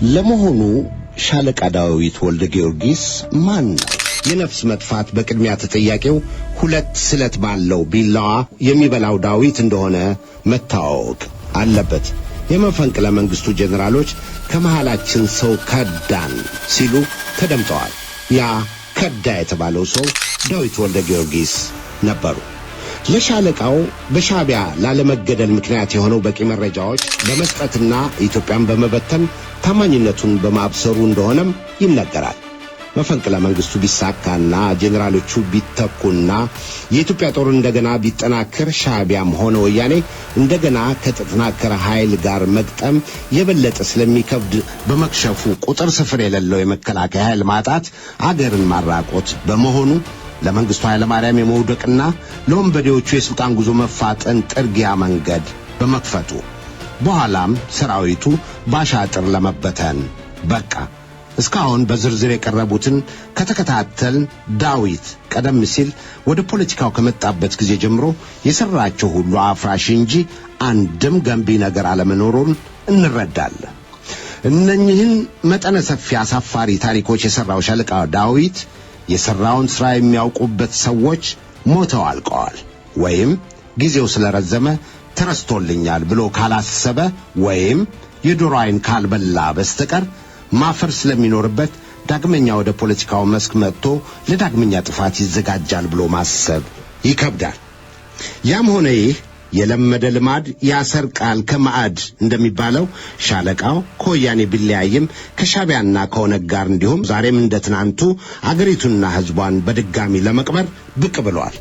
ለመሆኑ ሻለቃ ዳዊት ወልደ ጊዮርጊስ ማን ነው? የነፍስ መጥፋት በቅድሚያ ተጠያቂው ሁለት ስለት ባለው ቢላዋ የሚበላው ዳዊት እንደሆነ መታወቅ አለበት። የመፈንቅለ መንግስቱ ጄኔራሎች ከመሃላችን ሰው ከዳን ሲሉ ተደምጠዋል። ያ ከዳ የተባለው ሰው ዳዊት ወልደ ጊዮርጊስ ነበሩ። ለሻለቃው በሻዕቢያ ላለመገደል ምክንያት የሆነው በቂ መረጃዎች በመስጠትና ኢትዮጵያን በመበተን ታማኝነቱን በማብሰሩ እንደሆነም ይነገራል። መፈንቅለ መንግስቱ ቢሳካና ጄኔራሎቹ ቢተኩና የኢትዮጵያ ጦር እንደገና ቢጠናከር ሻዕቢያም ሆነ ወያኔ እንደገና ከተጠናከረ ኃይል ጋር መግጠም የበለጠ ስለሚከብድ በመክሸፉ ቁጥር ስፍር የሌለው የመከላከያ ኃይል ማጣት አገርን ማራቆት በመሆኑ ለመንግስቱ ኃይለማርያም የመውደቅና ለወንበዴዎቹ የሥልጣን ጉዞ መፋጠን ጥርጊያ መንገድ በመክፈቱ በኋላም ሰራዊቱ ባሻጥር ለመበተን በቃ። እስካሁን በዝርዝር የቀረቡትን ከተከታተል ዳዊት ቀደም ሲል ወደ ፖለቲካው ከመጣበት ጊዜ ጀምሮ የሠራቸው ሁሉ አፍራሽ እንጂ አንድም ገንቢ ነገር አለመኖሩን እንረዳለን። እነኚህን መጠነ ሰፊ አሳፋሪ ታሪኮች የሠራው ሻለቃ ዳዊት የሠራውን ሥራ የሚያውቁበት ሰዎች ሞተው አልቀዋል ወይም ጊዜው ስለረዘመ ተረስቶልኛል ብሎ ካላሰበ ወይም የዶሮ ዓይን ካልበላ በስተቀር ማፈር ስለሚኖርበት ዳግመኛ ወደ ፖለቲካው መስክ መጥቶ ለዳግመኛ ጥፋት ይዘጋጃል ብሎ ማሰብ ይከብዳል። ያም ሆነ ይህ የለመደ ልማድ ያሰርቃል ከማዕድ እንደሚባለው ሻለቃው ከወያኔ ቢለያይም ከሻዕቢያና ከኦነግ ጋር እንዲሁም ዛሬም እንደ ትናንቱ አገሪቱንና ሕዝቧን በድጋሚ ለመቅበር ብቅ ብሏል።